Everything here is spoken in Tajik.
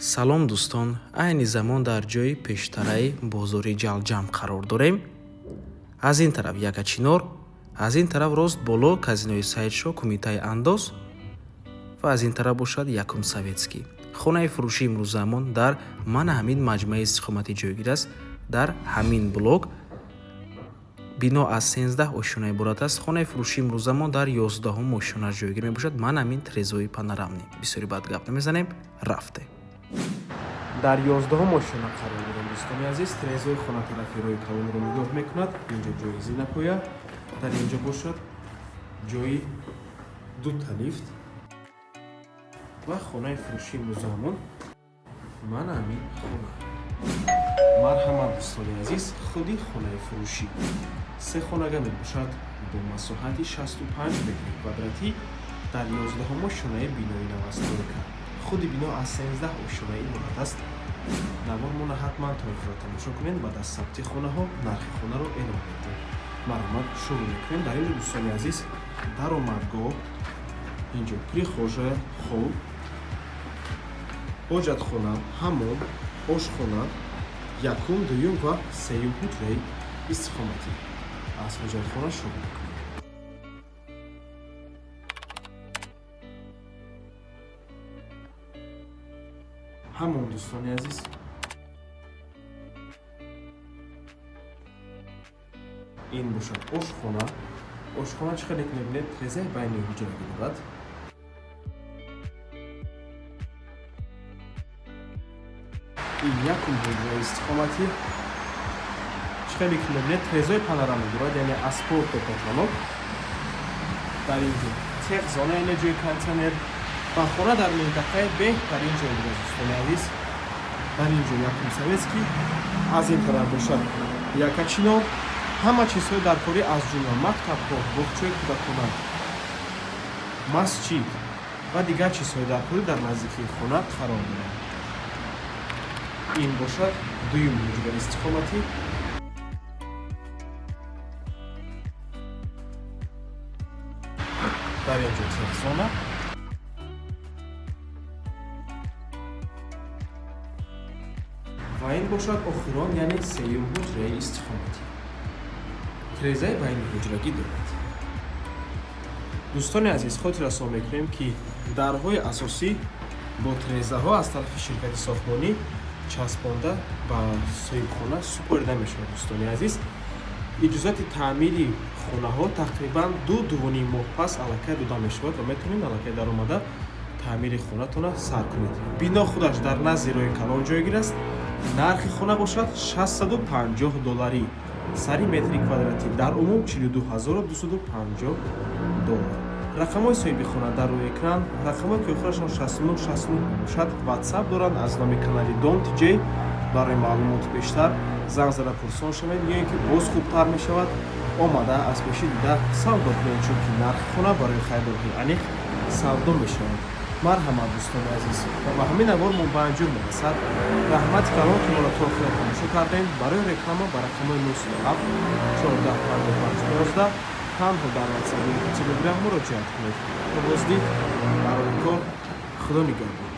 Салом, дӯстон! Айни замон дар ҷои пештараи бозори Ҷалҷам қарор дорем. Аз ин тараф Якачинор, аз ин тараф рост боло казинои Саидшо, кумитаи андоз ва аз ин тараф бошад Якум Советский. Хонаи фурӯшии имрӯзамон дар мана ҳамин маҷмӯаи истиқоматӣ ҷойгир аст. Дар ҳамин блок бино аз 13 ошёна иборат аст. Хонаи фурӯшии имрӯзамон дар 11-ум ошёна ҷойгир мебошад. Мана ҳамин трезои панорамный. Бисёри бад гап намезанем, рафтем. Дар 11-ум ошёна қарор дорем, дӯстони азиз. Трезои хона тарафи роҳи калонро нигоҳ мекунад. Инҷо ҷои зинапоя, дар инҷо бошад ҷои дута лифт ва хонаи фурӯшии имрӯзаамон мана ҳамин хона. Марҳамат, дӯстони азиз, худи хонаи фурӯшӣ се хонага мебошад бо масоҳати 65 метри квадратӣ дар 11-ум ошёнаи бинои новостройка. Худи бино аз 13 ошёна иборат аст. Навормона ҳатман то охира тамошо кунед. Баъд аз сабти хонаҳо нархи хонаро эълон мекунем. Марҳамат, шурӯъ мекунем. Дар инҷо, дӯстони азиз, даромадгоҳ, инҷо прихожая, холл, ҳоҷатхона, ҳаммом, ошхона, якум, дуюм ва сеюм ҳуҷраи истиқоматӣ. Аз ҳоҷатхона шурӯъ мекунем. Ҳаммом, дӯстони азиз, ин бошад ошхона. Ошхона чӣ хеле ки мебинед, трезаи байни ҳуҷрагӣ дорад. Ин якум ҳуҷраи истиқоматӣ, чӣ хеле ки мебинед, трезои панорамный дорад, яъне аз пол то потолок. Дар ин ҷо техзона, яъне ҷои кондитсионер ва хона дар минтақаи беҳтарин ҷой буд, дӯстони азиз. Дар ин ҷо Якум Советский, аз ин тараф бошад Якачинор. Ҳама чизҳои даркорӣ, аз ҷумла мактабҳо, боғчаи кӯдакона, масҷид ва дигар чизҳои даркорӣ дар наздикии хона қарор доранд. Ин бошад дуюм ҳуҷраи истиқоматӣ. Дар ин ҷо техзона ва ин бошад охирон, яъне сеюм ҳуҷраи истиқоматӣ, трезаи байни ҳуҷрагӣ дорад. Дӯстони азиз, хотиррасон мекунем, ки дарҳои асосӣ бо трезаҳо аз тарафи ширкати сохтмонӣ часпонда ба соҳибхона супорида мешавад. Дӯстони азиз, иҷозати таъмири хонаҳо тақрибан 2-2.5 моҳ пас аллакай дода мешавад ва метавонед аллакай даромада таъмири хонатона сар кунед. Бино худаш дар назди роҳи калон ҷойгир аст. Нархи хона бошад 650 долларӣ сари метри квадратӣ, дар умум 42 250 доллар. Рақамҳои соҳиби хона дар рӯи экран. Рақамҳое ки охирашон 69 69 мебошад, ватсап доранд. Аз номи канали Дом ТJ барои маълумоти бештар занг зада пурсон шавед ё ин ки боз хубтар мешавад омада аз пеши дида савдо кунед, чунки нархи хона барои харидорҳои аниқ савдо мешавад. Марҳамат, дӯстони азиз, ва ба ҳамин навор мо ба анҷом мерасад. Раҳмати калон, ки моро то охира тамошо кардем. Барои реклама ба рақамҳои 907 14 55 15 танҳо дар ватсап ё телеграм муроҷиат кунед. То боздид, барои кор, Худо нигаҳбон.